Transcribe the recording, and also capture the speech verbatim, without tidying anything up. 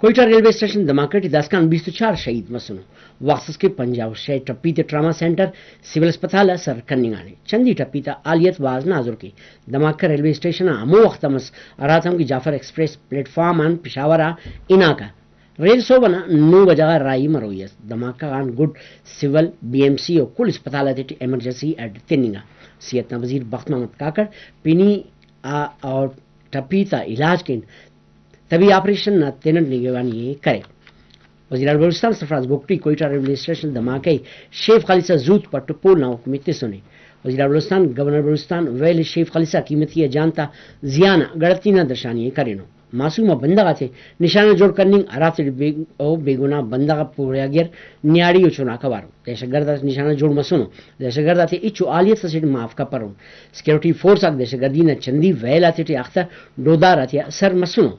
Quetta railway station دھماکہ ٹی داسکان بیست و چار شہید مسنو۔ وخت اس کہ پنجاہ و شے ٹپی تے ٹراما سینٹر سول اسپتال آ سر کننگانے۔ چندی ٹپی تا حالیت بھاز نازرک ءِ۔ دھماکہ ریلوے اسٹیشن آ ہمو وخت آ مس، ہراتم کہ جعفر ایکسپریس پلیٹ فارم آن پشاور آ ہناکہ ریل سوب ئنا نو بجہ غا راہی مروئی ئس۔ دھماکہ غان گڈ سول، بی ایم سی و کل اسپتال آتیٹی ایمرجنسی اڈ تننگا۔ صحت نا وزیر بخت محمد کاکڑ پنی آ اور ٹپی تا علاج کن طبی آپریشن نا تینٹ نگہبانی ءِ کرے۔ وزیراعلی بلوچستان سرفراز بگٹی کوئٹہ ریلوے اسٹیشن دھماکہ ءِ شیف خالصہ زوت پٹ و پول نا حکم ءِ تسنے۔ وزیراعلی بلوچستان گورنر بلوچستان ویل شیف خالصہ قیمتی آ جان تا زیان آ گڑتی نا درشانی ءِ کرینو۔ معصوم آ بندغ آتے نشانہ جوڑ کننگ، ہرافتے بے-، او بے گناہ بندغ آ پوریاگر نیاڑی و چناک اوارو۔ دہشت گرد آتے نشانہ جوڑ مسنو۔ دہشت گرد آتے ہچو حالیت اسیٹ معاف کپرون۔ سیکورٹی فورس آک دہشت گردی نا چندی ویل آتیٹی اختہ ڈودار آتیا سر مسنو۔